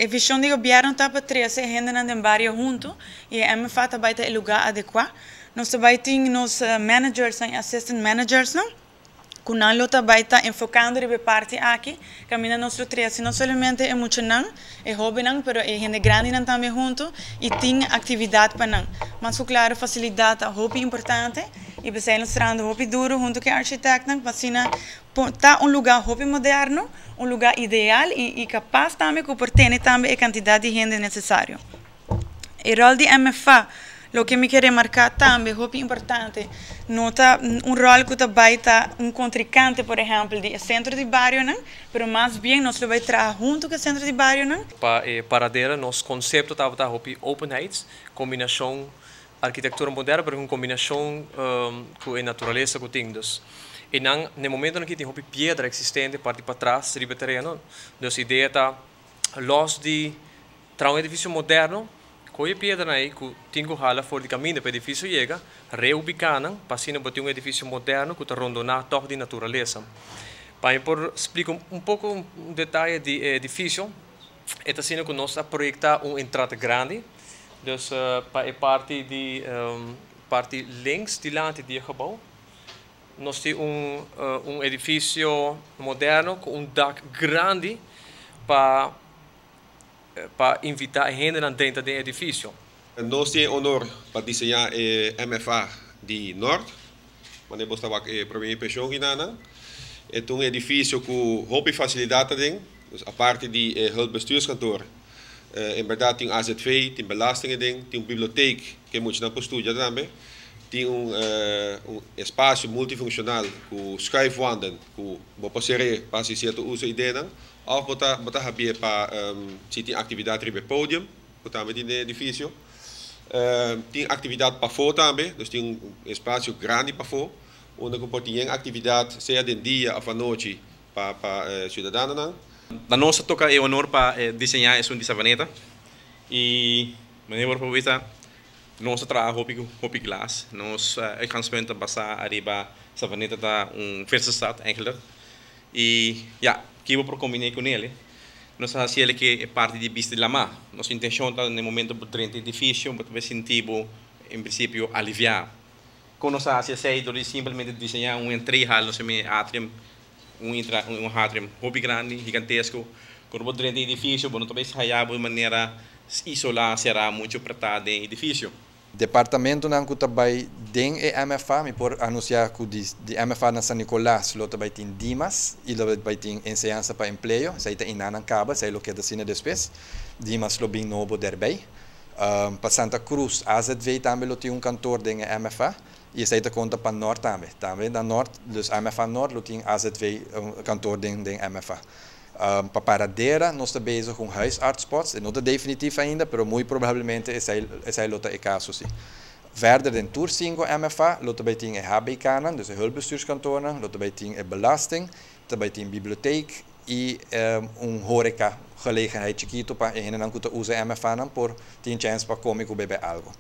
E vision di gobierno ta pa trece hendenan den bario hunto y e MFA ta bay ta e lugar adecua. Nos ta bay tin nos managers y assistant managers, no? Cu nan lo ta bay ta enfocando riba e parti aki, caminda nos lo trece no solamente e muchanan, e hobennan, pero e hende grandinan tambe hunto y tin actividad pa nan. Mas claro, facilidad ta hopi importante y pesey nos trahando hopi duro hunto cu e architectonan, pa asina ta un lugar hopi moderno, un lugar ideal y capaz tambe cu por tene tambe e cantidad di hende necesario. E rol di MFA, loke mi kier remarca tambe, hopi importante, no ta un rol cu ta bay ta un contrincante, por ehempel, di centro di barionan, pero mas bien nos lo bay traha hunto cu e centro di barionan. Pa Paradera, nos concepto tabata hopi openheid, combinacion arquitectura moderno, pero un combinacion cu e naturalesa cu tin. Dus, y nan, na momento cu tin hopi piedra existente parti patras riba tereno, dus idea ta los di traha un edificio moderno, coy piedra ey cu tin cu hala for di caminda pa edificio yega, reubica nan, pa asina un edificio moderno cu ta rondona toch di naturalesa. Pa por splica un poco un detaye di edificio, ta asina cu nos a proyecta un entrada grandi, dus pa e parti di parti links dilanti di gebouw, nos tin un edificio moderno cu un dak grandi pa invita hende den e edificio. Nos tin honor pa diseña e MFA di Noord, manera bo tabata e prome impresion aki. E ta un edificio cu hopi facilidad den, dus aparte di hulpbestuurskantoor, en berdad tin AZV, tin belastingen den, tin un bibliotheek cu muchanan por studia tambe, tin un espacio multifuncional cu schuifwanden, cu bo por pa cierto uso idea, of bo ta habri pa si tin actividad riba podium, cu tambe tin edificio. Tin actividad pafo tambe, dus tin un espacio grandi pafo, unda cu tin actividad, sea di dia of anochi, pa ciudadanonan. Na nos a toca e honor pa diseña esun di Savaneta y manera por vista nos a traha hopi hopi glas. Nos uitgangspunt ta basa ariba Savaneta ta un vissersstad eigenlijk. Y ja, kico por combina cu ne. Nos a haci cu e parti di bista di lama. Nos intencion ta na momento bo drenta edificio, bo ta sinti en principio alivia. Con nos a haci esey door simplemente diseña un entreehal, nos atrium, un atrium hopi grandi, gigantesco. Cu bo drenta edificio, bo no ta haya di manera isola, sera mucho preta den edificio. Departamentonan cu tambe den e MFA, mi por anuncia cu di MFA na San Nicolas, lo tambe tin Dimas y lo tambe tin enseñansa pa empleo, esey ta eynan caba, esey lo keda asina despues. Dimas lo bin nobo erbij. Pa Santa Cruz, AZV tambe lo tin un kantoor den MFA y esey ta conta pa Noord tambe. Tambe na Noord, dus MFA Noord lo tin AZV un kantoor den MFA. Pa Paradera, nos ta bezig cu huisartspost, no ta definitief ainda, pero muy probablemente esey lo ta e caso si. Verder den tur 5 MFA, lo tambe tin e HBK, dus e hulpbestuurskantoor, lo tambe tin e belasting, tambe tin bibliotheek y un horeca gelegenheid chikito pa hendenan cu usa MFA nan por tin chance pa come cu bebe algo.